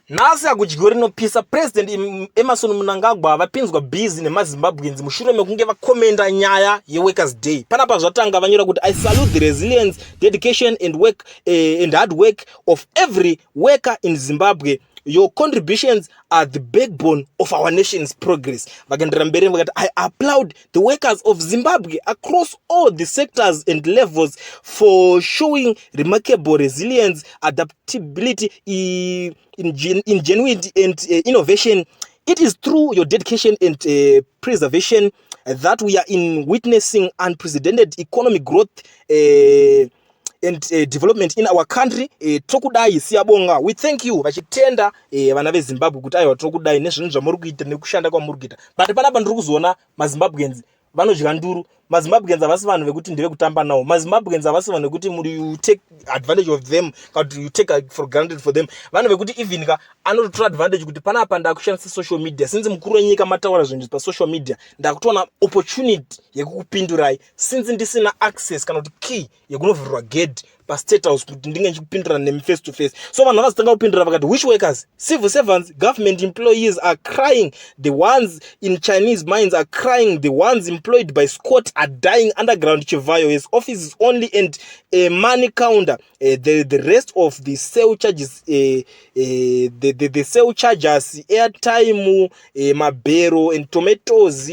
Nhasi hakudyiwe rinopisa. President Emmerson Mnangagwa vapinzwa busy nemaZimbabweans mushure mekunge vakomenda nyaya yeWorkers Day. Panapa zvatanga vanyora kuti, "I salute the resilience, dedication and work and hard work of every worker in Zimbabwe. Your contributions are the backbone of our nation's progress." Vakaenderera mberi vakati, "I applaud the workers of Zimbabwe across all the sectors and levels for showing remarkable resilience, adaptability, ingenuity and innovation. It is through your dedication and preservation that we are in witnessing unprecedented economic growth and development in our country. Tokudai, siyabonga, we thank you." Vachitenda vana veZimbabwe kuti aiwa, tokudai nezvinhu zvamuri kuita nekushanda kwamuri kuita. But panapa ndiri kuzoona maZimbabweans vanodya nduru. MaZimbabweans havasi vanhu vekuti ndevekutamba navo. MaZimbabweans havasi vanhu vekuti muri you take advantage of them kana kuti you take for granted for them. Vanhu vekuti even ka anototora advantage kuti panapa ndakushandisa social media, since mukuru wenyika mataura zvinhu pasocial media, ndakutoona opportunity yekukupindurai, since ndisina access kana kuti key yekunovhurirwa gate paState House kuti ndinge ndichikupindura nemi face to face. So vanhu vakazotanga kupindura vakati, "Which workers? Civil servants, government employees are crying. The ones in Chinese mines are crying. The ones employed by Scott are dying underground. Chivayo has offices only and a money counter. The rest of the sale charges, the sale charges, airtime, mabhero and tomatoes,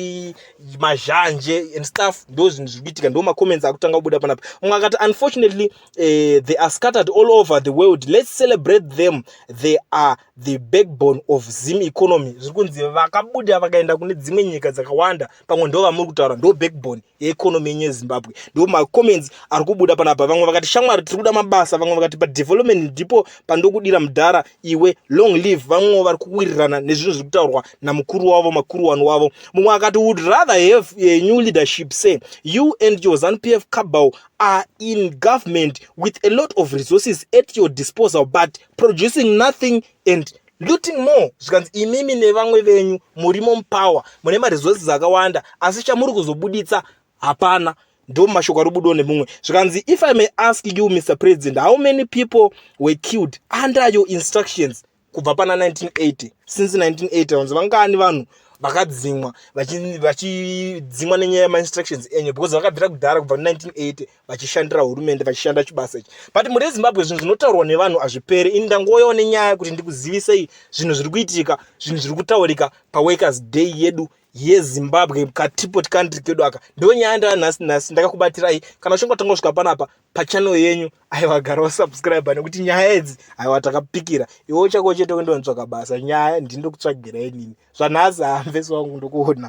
mazhanje and stuff." Ndo zvinhu zviri kuitika, ndo macomments akutanga kubuda panapa. Mumwe akati, "Unfortunately, they are scattered all over the world. Let's celebrate them. They are the backbone of Zim economy." Zviri kunzi vakabuda vakaenda kune dzimwe nyika dzakawanda, pamwe ndo vamuri kutaura, ndo backbone yeeconomy yenyu yeZimbabwe. Ndo macomments ari kubuda panapa. Vamwe vakati, "Shamwari, tiri kuda mabasa." Vamwe vakati, "Padevelopment ndipo pandokudira mudhara iwe, long live." Vamwewo vari kuwirirana nezvinhu zviri kutaurwa namukuru wavo, makuru wanu wavo. Mumwe akati, "Would rather have a new leadership. Say you and your ZANU PF cabal are in government with a lot of resources at your disposal but producing nothing and looting more." Zvikanzi imimi nevamwe venyu murimo mupower, mune maresources akawanda, asi chamuri kuzobuditsa hapana. Ndo mashoko ari kubudawo nemumwe. Zvikanzi, "If I may ask you, Mr President, how many people were killed under your instructions kubva pana 1980, since 1980? Vanzi vangani vanhu vakadzimwa, vachidzimwa nenyaya yemainstructions enyu?" Because vakabvira kudhara kubva 1980 vachishandira hurumende, vachishanda chibasa ichi. But muri Zimbabwe, zvinhu zvinotaurwa nevanhu hazviperi. Ini ndangoyawo nenyaya kuti ndikuzivisei zvinhu zviri kuitika, zvinhu zviri kutaurika paWorkers Day yedu yeZimbabwe, kateapot country kedu aka. Ndo nyaya ndaa nhasi nhasi ndakakubatirai. Kana uchinge watanga kusvika panapa pachannel yenyu, aiwa, gara wasubscribe, nekuti nyaya idzi, aiwa, takapikira. Iwe chako chete kuendontsvaka basa, nyaya ndindokutsvagirai nini. Zvanhasi hamvesi wangu, ndokuona.